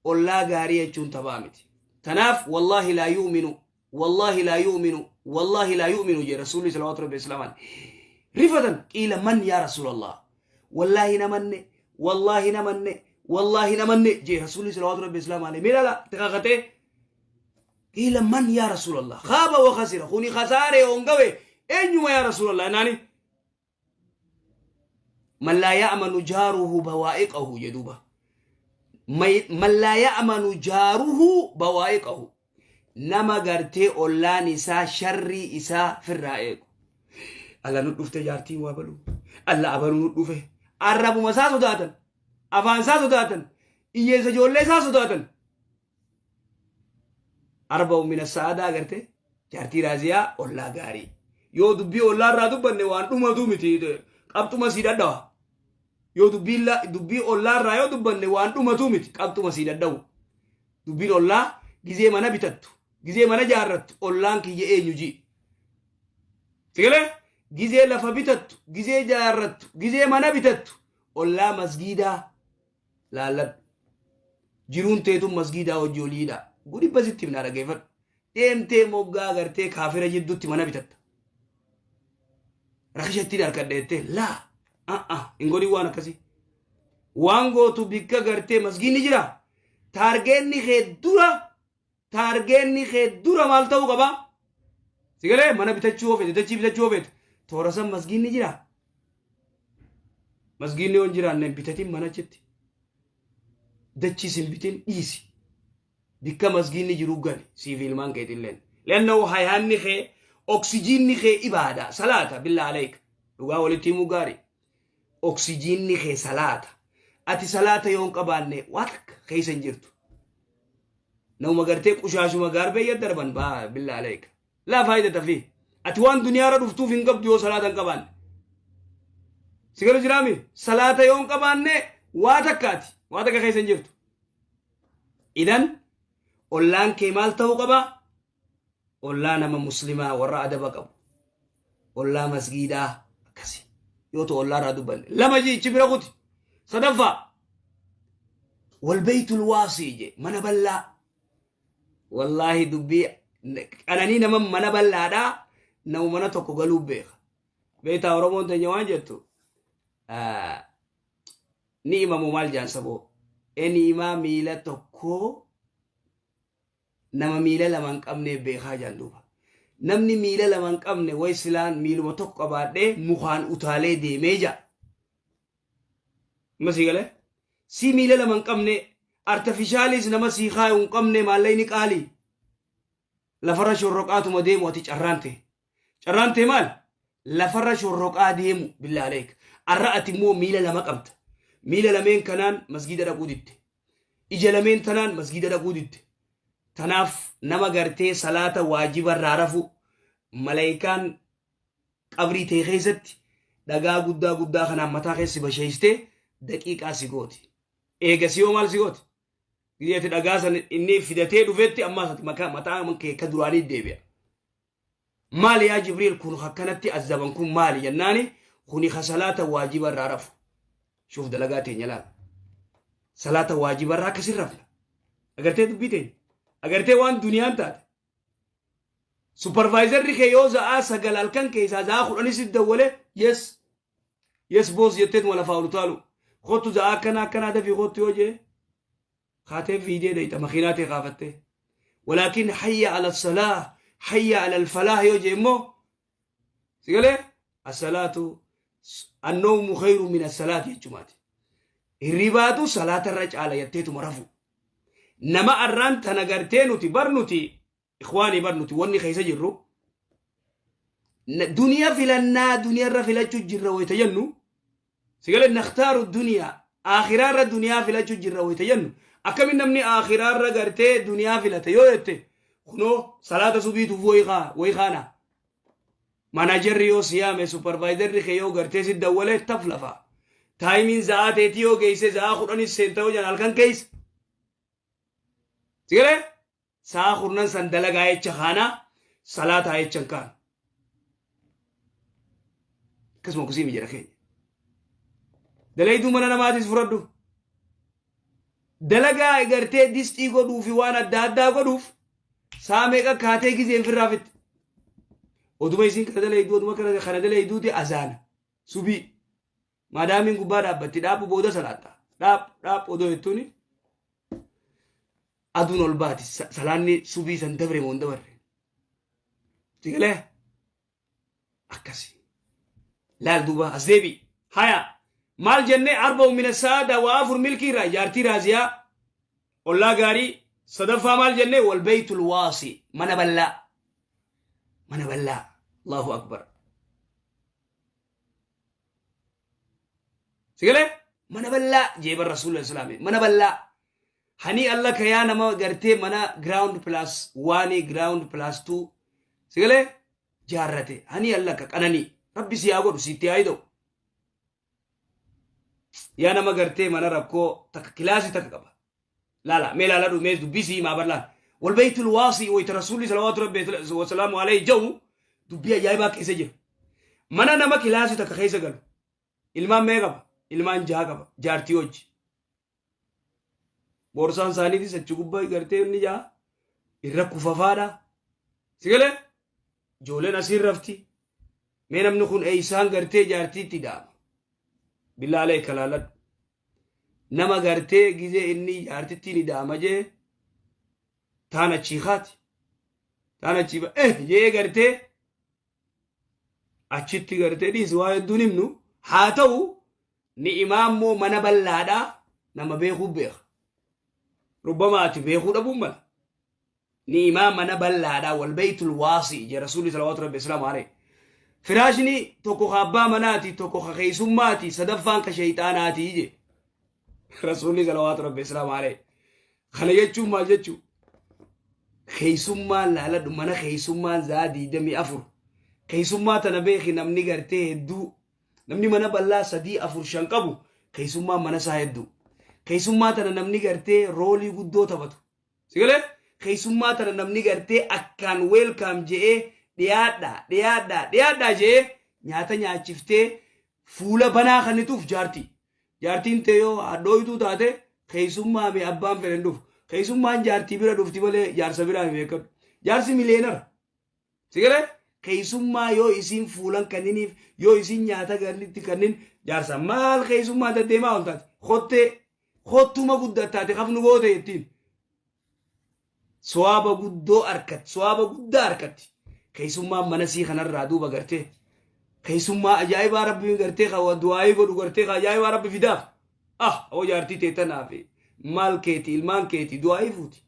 Ollaa gaarii jechuun taphaa miti. Tanaaf wallaahi laa yu'minu, wallaahi laa yu'minu, wallaahi laa yu'minu jee Rasuulli salawaatu rabbi islaamaan. Rifatan qiila man yaa Rasuulallah. Wallaahi namanne, wallaahi namanne, wallaahi namanne jee Rasuulli salawaatu rabbi islaamaan. Mee laala itti kakatee qiila man yaa Rasuulallah. Khaaba wa khasira kuni khasaare hongawe eenyuma yaa Rasuulallah naani. Man laa ya'manu jaaruhu bawaa'iqahu jedhuuba. Man laa ya'manu jaaruhu bawaa'iqahu. Nama gartee ollaan isaa sharrii isaa firraa eegu. Alla nu dhufte jaartiin waa baluu. Alla abaluu nu dhufe. Arrabuma isaa sodaatan. Afaan isaa sodaatan. Iyyeessa ijoollee isaa sodaatan. Arba'u mina sa'aadaa agartee jaartii raaziyaa ollaa gaarii. Yoo dubbii ollaa irraa dubbanne waan dhumatu miti qabxuma sii dhadhawa. Yoo dubbii ollaa irraa yoo dubbanne waan dhumatu miti qabxuma sii dhadhawu. Dubbiin ollaa gizee mana bitattu gizee mana jaarrattu ollaan kiyya eenyu jii. Sigalee gizee lafa bitattu gizee jaarrattu gizee mana bitattu ollaa masgiidaa laalladhu. Jiruun teetun masgiidaa hojii oliidha. Gudibba sitti himnaa dhaggeeffadhu. Deemtee moggaa agartee kaafira jidduutti mana bitatta. Rakisha ittiin harkadha jettee laa a'a hin godhin waan akkasii. Waan gootu bikka gartee masgiinni jira. Taargeenni kee dura taargeenni kee dura maal ta'uu qaba? Sigalee mana bitachuu yoo feete dachii bitachuu yoo feete toora san masgiinni jira. Masgiinni yoo hin jiraanne hin bitatin mana achitti. Dachiis hin bitin dhiisi. Bikka masgiinni jiru gali siif ilmaan keetilleen. Leannahu hayaanni kee oksijiinni kee ibaada salaata billaa aleek dhugaa walitti himuu gaarii. Oksijiinni kee salaata. Ati salaata yoo hin qabaanne waa takka keessa hin jirtu. Nama gartee qushaashuma gaarbee darban baa billaa aleek. Laa faayidata fi. Ati waan duniyaarra dhuftuuf hin qabdu yoo salaata hin qabaanne. Si galu jiraami? Salaata yoo hin qabaanne waa takkaati. Waa takka keessa hin jirtu. Idan ollaan kee maal ta'uu qaba? Ollaa nama muslimaa warra adaba qabu. Ollaa masgiidaa akkasi. Yoo ta'u ollaa irraa dubbanne. Lama jiichi bira kuti. Sadaffaa. Walbeeytul waasii je mana bal'aa. Wallaahi dubbii qananii nama mana bal'aadhaa nama mana tokko galuu beeka. Beektaa Oromoon teenya waan jettu ni imamu maal jaan saboo eniimaa miila tokkoo nama miila lama hin qabnee beekaa jaan duuba. Namni miila lama hin qabne way silaan miiluma tokko qabaadhee mukaan utaalee deemee jaa. Amma sii galee? Sii miila lama hin qabne artifishaaliis nama sii kaayu hin qabne maallaqni qaalii. Lafarra shorroqaatuma deemu ati carraan ta'e. Carraan ta'e maal? Lafarra shorroqaa deemu billaa aleek. Arra ati immoo miila lama qabda. Miila lameen kanaan masgiida dhaquu didde. Ija lameen tanaan masgiida dhaquu didde. Tanaaf nama gartee salaata waajiba irraa rafu malaayikaan qabrii tee keessatti dhagaa guddaa guddaa kanaan mataa keessa si basheessitee daqiiqaa si gooti. Eegasii hoo maal si gooti? Gizee ati dhagaa san inni fidatee dhufetti ammaas ati makaa mataa kee ka duraanii deebi'a. Maali yaa Jibriil kun akkanatti azzaban kun maali jennaani kuni ka salaata waajiba irraa rafu. Shuuf dalagaa teenya laala. Salaata waajiba irraa akkasin rafna. Agartee dubbii teenya. Agartee waan duniyaan taate. Supervisorri kee yoo za'aa 9 halkan keessaa za'aa 10 sitti dawwale yes yes boss jetteetuma lafaa ol utaalu. Kottu za'aa akkanaa akkanaa dafii kottu yoo jee kaatee fiidee dayxa makiinaa tee kaafattee. Walaakin hayya ala salaa hayya ala falaah yoo jee immoo si galee asalaatu annoomu khayru min asalaati jechumaati. Hirribaatu salaatarra caala jetteetuma rafu. Nama arraan tana gartee nuti bar nuti ikhwaanii bar nuti wanni keessa jirru duniya filannaa duniyarra filachuu jirra wayita jennu sigale nakhtaaru duniyaa aakhiraarra duniyaa filachuu jirra wayita jennu akkamiin namni aakhiraarra gartee duniyaa filata yoo jette kunoo salaata subiituuf wayi kaana Manajerri yoo si yaame supervisorri kee yoo gartee si dawwale taf lafa. Taayimiin za'aa teetii yoo geesse za'aa kudhanis seenta yoo jedhan halkan keessa. Si galee? Sa'a kurnan san dalagaa jecha kaanaa salaataa jecha hin kaanu. Akkasuma kusii mijira keenya. Dalayduu mana namaatis fudhadhu. Dalagaa gartee disxii godhuu fi waan adda addaa godhuuf saa meeqa kaatee gizeen firraa fixxe. Oduma isiin kana dalaydu oduma kana kana dalayduuti azaana. Subii. Maadaamiin gubbaa dhaabbatti dhaabbu booda salaatta. Dhaab dhaab odoo jettuuni aduun ol baati salaanni subii san dabre moo hin dabarre. Sigalee akkasi. Laal duuba as deebi. Haya maal jennee arba'u mina saada waa afur milkii irraa jaartii raaziyaa ollaa gaarii sadaffaa maal jennee wal beeytul waasi mana bal'aa. Mana bal'aa. Allahu akbar. Sigalee mana bal'aa jee bar rasuulli islaami mana bal'aa hani alla ka yaa nama gartee mana ground plus one ground plus two sigalee jaarrate hani alla ka qananii rabbi si haa godhu sitti haa hidhau yaa nama gartee mana rakkoo takka kilaasii takka qaba laala mee laala mee dubbii sii himaa bar laala wal baytul waasii wayta rasuulli salawaatu rabbi wasalaamu alayhi jahu dubbii ajaa'ibaa keessa jira mana nama kilaasii takka keessa galu ilmaan mee qaba ilmaan jaha qaba jaartii hojji boorsaan isaaniitis achi gubbaa gartee inni jaha irra kufafaadha sigalee ijoolleen asiin rafti mee namni kun eeysaan gartee jaartiitti dhaama billaa alayka laaladhu nama gartee gizee inni jaartittiin ida'ama jee taan achii kaati taan achii ba eh jee gartee achitti gartee dhiisi waa hedduun himnu haa ta'u ni'imaa immoo mana bal'aadhaa nama beekuu beeka rubbama ati beekuu dhabuun mala ni'imaa mana bal'aadha wal baytul waasi jee rasuulli salawaatu rabbi islaamu alayhi firaashni tokko ka abbaa manaati tokko ka keessummaati sadaffaan ka sheyxaanaati jee rasuulli salawaatu rabbi islaamu alayhi kana jechuun maal jechuu keessummaan laaladhu mana keessummaan zaa 24 keessummaa tana beeki namni gartee hedduu namni mana bal'aa sadii afur shan qabu keessummaan mana isaa hedduu keessummaa tana namni gartee roolii guddoo taphatu Si galee? Keessummaa tana namni gartee akkaan welcome je'ee dhiyaadhaa dhiyaadhaa dhiyaadhaa je'ee nyaata nyaachiftee fuula banaa kannituuf jaartii. Jaartiin tee yoo hadhooytuu taate keessummaa mi abbaan fedhe hin dhufu. Keessummaan jaartii bira dhufti malee jaarsa biraa hin beekadhu. Jaarsi miliyeenara. Si galee? Keessummaa yoo isiin fuulan kanniniif yoo isiin nyaata gannitti kannin jaarsa maal keessummaa deddeemaa ol taate kottee kottuma guddattaate kafnu goote jettiin. Sowaaba guddoo arkatti sowaaba guddaa arkatti keessummaan mana sii kanarraa duuba gartee keessummaa ajaa'ibaa rabbi gartee ka du'aayii godhu gartee ka ajaa'ibaa rabbi fidaaf ah hoo jaartii tee tanaaf maal keeti ilmaan keeti du'aayii fuuti.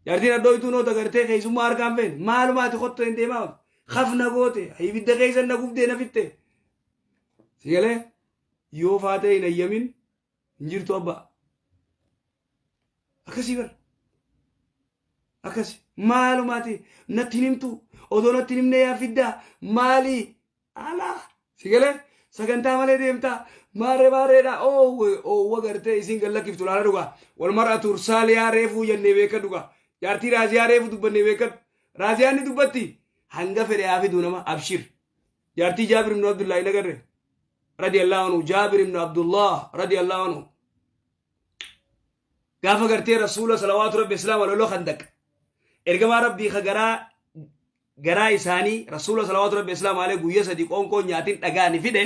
Jaartiin hadhooytuu noota gartee keessummaa harkaan feene maaluma ati kottu hin deemaa ooltu. Kafna goote ibidda keessa na gubdee na fitte. Sigalee yoo faatee hin ayyamin hin jirtu abbaa. Akkasii bara. Akkasi maaluma ati natti hin himtu odoo natti hin himne yaa fiddaa maalii Alaa si galee sagantaa malee deemtaa maarree maarreedha oowwe oowwa gartee isiin gad lakkiftu laala dhugaa wal mar'atu ursaaliyaa reefuu jennee beekadhu gaa jaartii raaziyaa reefu dubbannee beekadhu raaziyaan ni dubbatti hanga fedhe haa fiduu nama abshir jaartii jaabir ibnu abdullaa hin agarre radiyallahu anhu jaabir ibnu abdullah radiyallahu anhu gaafa gartee rasuula salawaatu rabbi islaama lolo khandaq ergamaa rabbii ka garaa garaa isaanii rasuula salawaatu rabbi islaama alee guyya sadi qoonqoo nyaatin dhagaa ni fide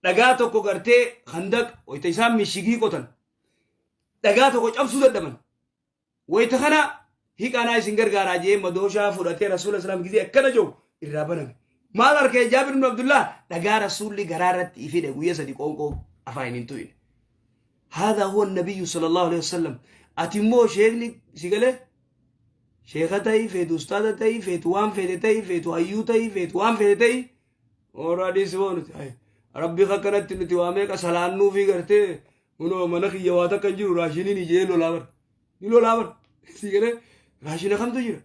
dhagaa tokko gartee khandaq wayta isaan mishigii qotan dhagaa tokko cabsuu dadhaban wayta kana hiqaanaa isin gargaaraa jee madooshaa fudhatee rasuula islaam gizee akkana jiru irraa baname maal arkee jaabir ibn abdullah dhagaa rasuulli garaa irratti fide guyya sadi qoonqoo afaan hin tu'ine هذا هو النبي صلى الله عليه وسلم أتمو شيخني سيقله sheeka ta'i feetu ustaaza ta'i feetu waan feete ta'i feetu hayyuu ta'i feetu waan feete ta'i warra dhiisi moo nuti rabbi akkanatti nuti waa meeqa salaannuu fi gartee kunoo mana kiyya waa takka hin jiru raashiniin ijee lolaa bar ni lolaa bar si galee raashina kamtu jira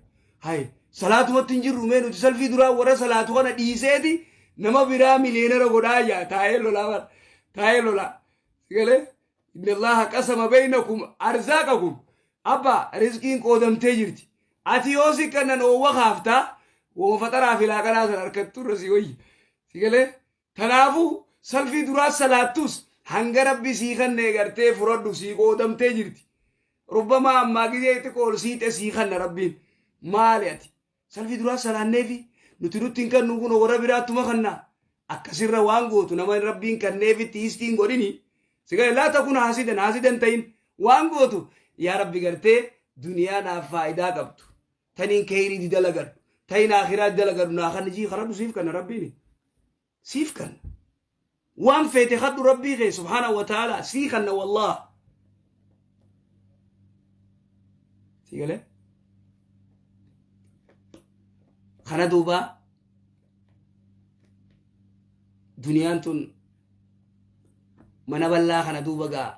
hay salaatumatti hin jirru mee nuti salfii duraa warra salaatu kana dhiiseeti nama biraa miliyeenara godhaa jaa taa'ee lolaa bar taa'ee lolaa si galee inna allaha qasama beeynakum arzaaqakum Abba rizqiin qoodamtee jirti. Ati yoo si kannan oowwa kaafta woma faxaraa fi laaqanaa san harkattu irra si wayya. Si galee? Kanaafuu salfii duraa salaattus Hanga rabbi sii kanne gartee furadhu sii qoodamtee jirti. Rubbamaa ammaa gizee xiqqoo ol siixe sii kanna rabbiin. Maali ati? Salfii duraa salaanneefi nuti nutti hin kannu kun warra biraattuma kanna. Akkasirra waan gootu nama rabbiin kanneefitti hiistii hin godhini. Si galee laa takun haasidan haasidan ta'in waan gootu yaa rabbi gartee duniyaa naaf faayidaa qabdu. Taniin keeyrii dalagadhu. Tayin akhiraa dalagadhu naa kanni jii karadhu siif kanna rabbiini. Siif kanna. Waan feete kadhu rabbii kee subhaanahu wa ta'ala sii kanna wallaah. Si galee? Kana duuba duniyaan tun mana bal'aa kana duuba gaa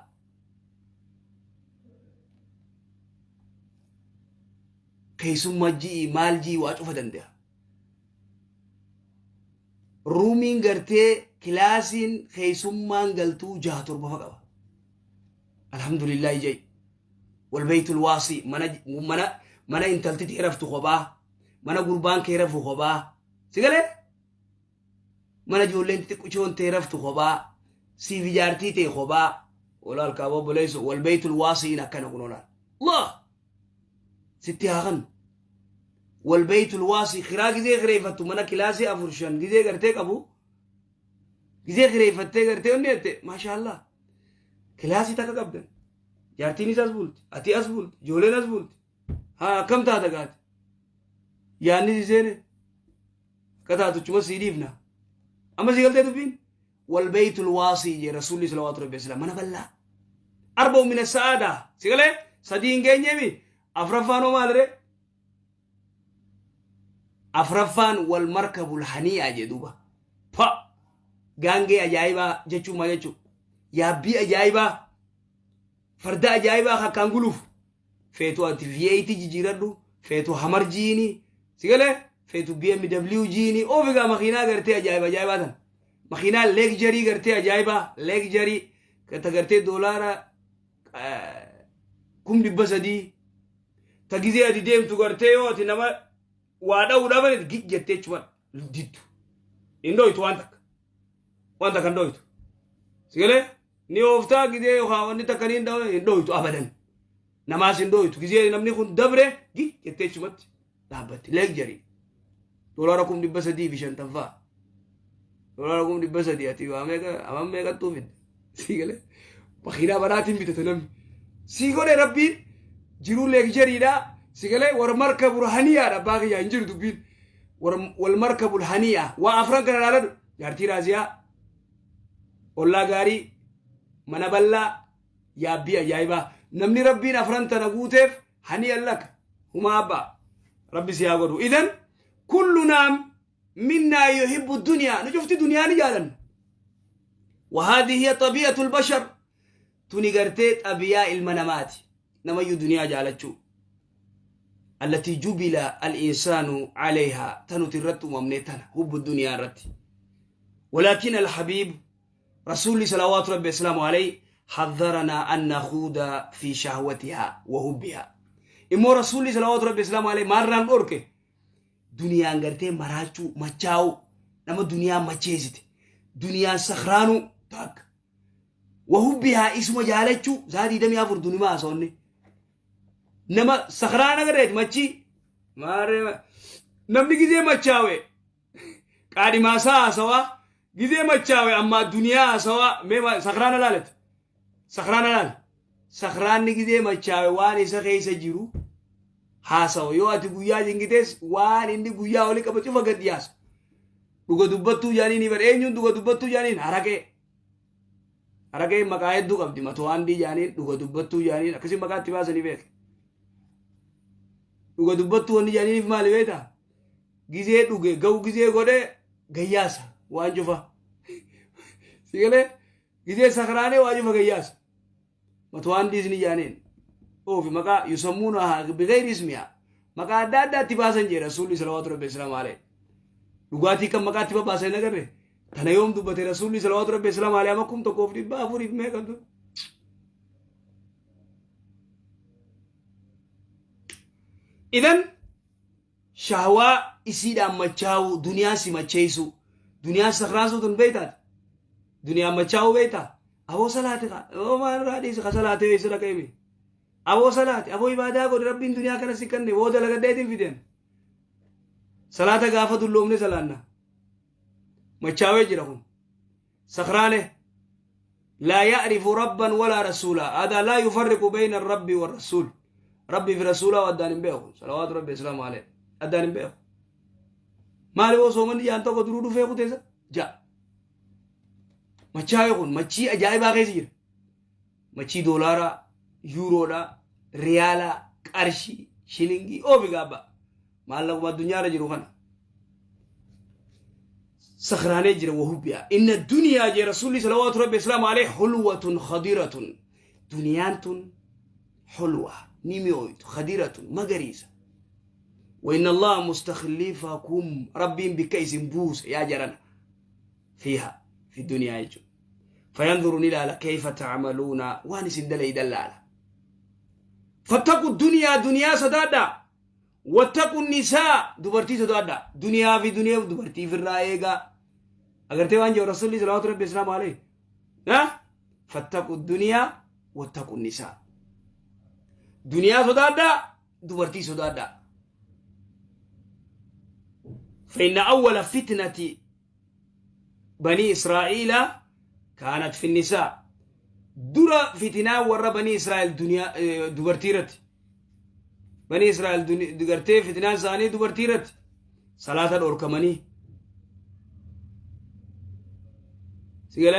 keessummaa ji'i maal ji'i waa cufa danda'a. Ruumiin gartee kilaasiin keessummaan galtuu jaha torba fa qaba. Alhamdulillah jai. Walbeeytul waasii mana mana mana intalti tee raftu kophaa mana gurbaan kee rafu kophaa si galee mana ijoolleen xixiqqoon tee raftu kophaa siif ijaartii tee kophaa olaal kaaba obboleessu walbeeytul waasiin akkana kun olaal. Allah sitti haa kannu. Walbeeytul waasii kiraa gizee kireeffattu mana kilaasii afur shan gizee gartee qabu gizee kireeffattee gartee onni jette maashaallah kilaasii takka qabdan jaartiinis as bulti ati as bulti ijoolleen as bulti haa akkam taata gaati yaanni si seene akka taatuchuma sii dhiifna amma sii galtee dubbiin walbeeytul waasii jee rasuulli salawaatu rabbi islaam mana bal'aa arba'u min as-sa'aada si galee sadii hin geenyeemi afraffaan hoo maal ree afraffaan wal markabul hanii'a jee duuba pa gaangee ajaa'ibaa jechuun maal jechuu yaabbii ajaa'ibaa farda ajaa'ibaa kakkaan guluuf feetu ati V8 jijiiradhu feetu Hamar jiini si galee feetu BMW jiini ofigaa makiinaa gartee ajaa'iba ajaa'ibaa tan makiinaa leegjarii gartee ajaa'ibaa leegjarii ta gartee doolaara 300,000 ta gizee ati deemtu gartee yoo ati nama waa dha'uu dhaban gig jettee chuma diddu hin dhoytu waan takka waan takka hin dhoytu si galee ni ooftaa gizee yookaan wanni takka ni hin dhawe hin dhoytu abadan namaas hin dhoytu gizee namni kun dabre gig jettee chumatti dhaabbatti leegjarii doolaara 350,000 fa'a doolaara 300,000 ati waa meeqa aman meeqattuu fidde sii galee makiinaa banaatiin bitata namni sii godhe rabbiin jiruu leegjariidha si galee war markabul haniyaadha abbaa kiyyaa hin jiru dubbiin wal markabul haniyaa waa afran kana ilaaladhu jaartii raaziyaa ollaa gaarii mana bal'aa yaabbii ajaa'ibaa namni rabbiin afran tana guuteef haniyan laka humaa abbaa rabbi si haa godhu idan kullunaa minnaa yuhibbu dunyaa nu cufti duniyaa ni jaalanna وهذه هي طبيعة البشر tuni gartee xabiyaa ilma namaati namayyuu duniyaa jaalachuu التي جبل الإنسان عليها tanuti irratti uumamne tana hubbu duniyaa irratti ولكن الحبيب رسول صلوات ربي وسلامه عليه حذرنا أن نخوض في شهوتها وحبها immoo rasuulli salawaatu rabbi islaamu alayhi maalirraan dhorke duniyaan gartee maraachuu machaa'uu nama duniyaan macheessite duniyaan sakhraanuu takka wahubbihaa isuma jaalachuu saa 24 dunimaa haasawne nama sakhraan agarreeti machii maarree namni gizee machaawe qaadhimaasaa haasawaa gizee machaawe ammaa duniyaa haasawaa mee sakhraana laalati sakhraana laal sakhraanni gizee machaawe waan isa keessa jiru haasawa yoo ati guyyaa jingitees waan inni guyyaa oli qaba cufa gad dhiyaasa dhuga dubbattuu jaaniin bar eenyuun dhuga dubbattuu jaaniin haraqee haraqee maqaa hedduu qabdi mato'aandii jaaniin dhuga dubbattuu jaaniin akkasii maqaa itti baasanii beek dhuga dubbattuu wanni jaaniiniif maali beektaa gizee dhuge ga'u gizee godhe gayyaasa waan cufa si galee gizee sakraanee waan cufa gayyaasa mato'aandii isni jaaniin oofi maqaa yusammuunahaa bigayri ismihaa maqaa adda addaatti baasan jee rasuulli salawaatu rabbi islaamu alayhi dhugaatii kan maqaatti babaasan hin agarre tana yoom dubbate rasuulli salawaatu rabbi islaamu alayhi amma 1400 meeqa dur idan shahwaa isiidhaan machaa'uu duniyaan si macheessuu duniyaan sakraasuu tun beektaati duniyaan machaa'uu beektaa Aboo salaati kaa. Oo maal irraa dhiisi ka salaatee eessa dhaqee mee? Aboo salaati. Aboo ibaadaa godhi rabbiin duniyaa kana si kanne booda dalagadheetiin fideen. Salaata gaafa dulloomne salaanna. Machaawee jira kun. Sakraane. Laa ya'rifu rabban walaa rasuula. Haadaa laa yufarriqu bayna rabbi wa rasuul. Rabbii fi rasuulaa addaan hin beeku. Salawaatu rabbi islaamu alayhi. Addaan hin beeku. Maali hoo soomanni jaan tokko duruu dhufee kuteessa? Ja'a. Machaa'e kun machii ajaa'ibaa keessa jira. Machii doolaaraa, yuuroodhaa, riyaalaa, qarshii, shilingii oofi gaabba. Maallaquma addunyaarra jiru kana. Sakraanee jira wahubbiyaa. Inna duniyaa jee rasuulli salawaatu rabbi islaamu alayhi hulwatun khadiratun. Duniyaan tun hulwa ni mi'ooytu khadiratun magariisa. وإن الله مستخلفكم ربين بكيس بوس يا جرنا فيها في الدنيا يجو فينظر إلى كيف تعملون وان سندل دلالة فاتقوا الدنيا دنيا صدادا واتقوا النساء دبرتي صدادا دنيا في دنيا دبرتي في الرأيقة أقرتي وان جو رسول الله صلى الله عليه وسلم عليه ها فاتقوا الدنيا واتقوا النساء دنيا صدادا dubartii sodaadhaa. فإن أول فتنة بني إسرائيل كانت في النساء درا فتنة ور بني إسرائيل دنيا دبرتيرت بني إسرائيل دبرتي فتنة ثانية دبرتيرت صلاة الأوركماني سيقول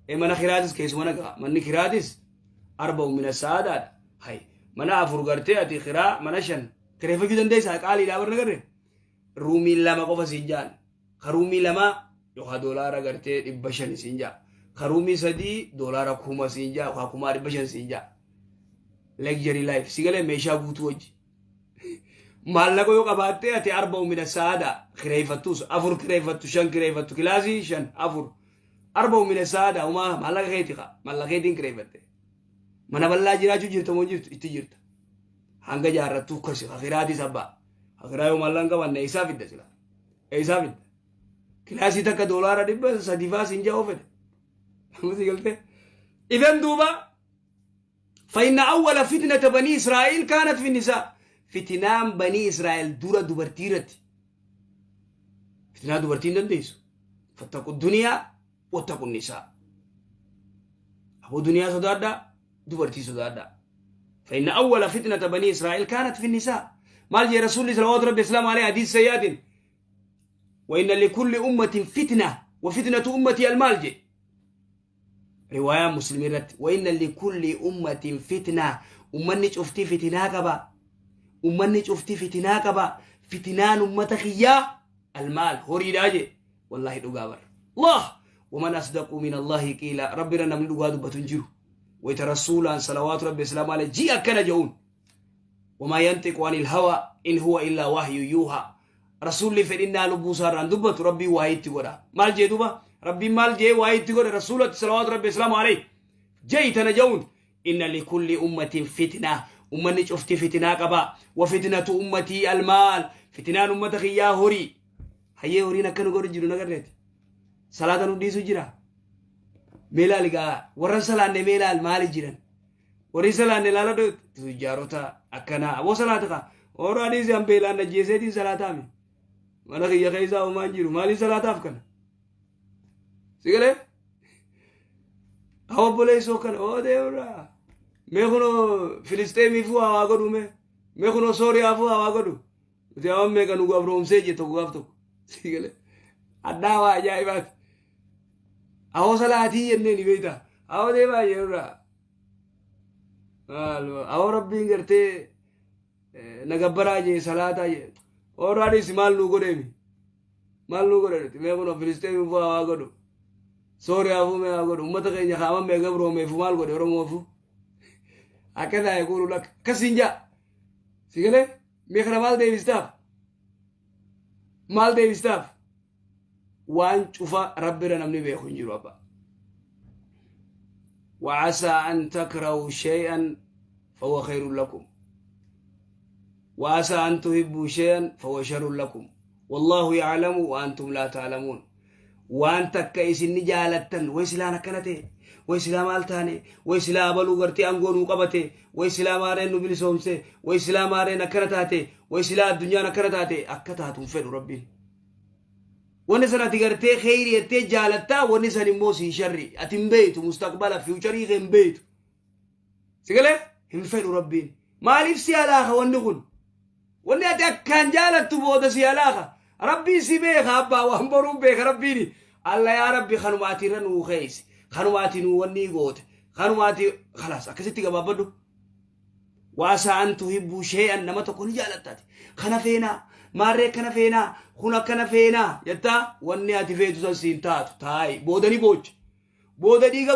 إيه mana kiraatis keessuma nagaa manni kiraatis arba'u mina saadaadha hay mana afur gartee ati kiraa mana shan kireeffachuu dandeessaa qaaliidhaa barna garre ruumii lama qofa siin jaan ka ruumii lama yookaan doolaara gartee 500 siin jaa ka ruumii sadii doolaara 1000 siin jaa yookaan 1500 siin jaa luxury life si galee meeshaa guutuu wajji maallaqa yoo qabaattee ati arba'u mina saada kireeffattus afur kireeffattu shan kireeffattu kilaasii shan afur arba'u mina saada umaa maallaqa keeti kaa maallaqa keetiin kireeffatte mana bal'aa jiraachuu jirta moo jirtu itti jirta hanga jaarrattuu kasi akiraatis abbaa akiraa yoo maallaqa hin qabanne eessaa fidda sila eessaa fidda kilaasii takka doolaara 300 faa siin ja'oo fedhe amma si galtee idan duuba فإن أول فتنة بني إسرائيل كانت في النساء فتنان بني إسرائيل درة دبرتيرت فتنة دبرتين دنديسو فاتقوا الدنيا واتقوا النساء أبو دنيا صدادا دبرتي صدادا فإن أول فتنة بني إسرائيل كانت في النساء مال جي رسول الله صلى الله عليه وسلم عليه حديث سياد وإن لكل أمة فتنة وفتنة أمتي المال جي رواية مسلم رت وإن لكل أمة فتنة أمني شفتي فتنة كبا أمني شفتي فتنة كبا فتنان أمة خيا المال هوري داجي والله دغابر الله ومن أصدق من الله قيلا ربنا نمن دغا دبتن ويترسولا صلوات ربي السلام عليه جي أكنا جون وما ينطق عن الهوى إن هو إلا وحي يوحى رسول فإنا لبوسا ران دبت ربي وحي تغدا مال جي دوبا ربي مال جي وحي تغدا رسول صلوات ربي السلام عليه جيتنا جون إن لكل أمة فتنة أمني شفتي فتنة قبا وفتنة أمتي المال فتنة أمتك يا هوري hayyee horiin akka nu godhu jiru nagarreeti salaata nu dhiisu jira meelaal gaa warran salaanne meelaal maali jiran warri salaanne laala tujjaarota akkanaa aboo salaata kaa horaa dhiisi an beelaan ajjeeseetiin salaataami mana kiyya keessaa homaan jiru maaliin salaataaf kana si galee haa obboleessoo kana oo deemraa mee kunoo filisteemiifuu haa godhu mee kunoo sooriyaafuu haa godhu Nuti hawan meeqa nu gabroomsee jee tokko gaaf tokko. Sii galee. Addaa waa ajaa'ibaati. Awoo salaatii jennee ni beektaa. Awoo deemaa jeerraa. Awoo rabbiin gartee na gabbaraa jee salaataa jee. Warraa dhiisi maal nuu godheemi. Maal nuu godhe nuti mee kun Filisteemiin bu'aa waa godhu. Sooriyaafuu mee haa godhu. Uummata keenya kaaman mee gabroomeefu maal godhe Oromoofu. Akka taa'e kuulu lakka. Akkasiin jaa. Si galee? Mee kana maal deebistaaf? Maal deebistaaf? Waan cufa rabbira namni beeku hin jiru abba. وعسى أن تكرهوا شيئا فهو خير لكم وعسى أن تحبوا شيئا فهو شر لكم والله يعلم وأنتم لا تعلمون. Waan takka isin ni jaalattan, way silaan akkana ta'e, way silaa maal taane, way silaa abaluu gartee aangoo nuu qabate, way silaa maareen nu bilisoomse, way silaa maareen akkana taate, way silaa addunyaan akkana taate. Akka taatu hin fedhu Rabbiin. Wanni san ati gartee kheyrii jettee jaalattaa, wanni san immoo sii sharri. Ati hin beeytu, mustaqbala future kee hin beeytu. Si galee? Hin fedhu Rabbiin. Maaliif si halaaka wanni kun? Wanni ati akkaan jaalattu booda si halaaka. Rabbiin si beeka, abbaa waan boruun beeka Rabbiini. Alla yaa Rabbi, kanuma ati irra nuu keeyse. Kanuma ati nuu wanni goote. Kanuma ati khalaas akkasitti gabaabbadhu. وعسى أن تحبوا شيئا, nama tokko ni jaalattaati. Kana feenaa, maarree kana feenaa, kun akkana feenaa jettaa, wanni ati feetu san siin taatu. Taa'i, booda ni boocha. Booda dhiiga.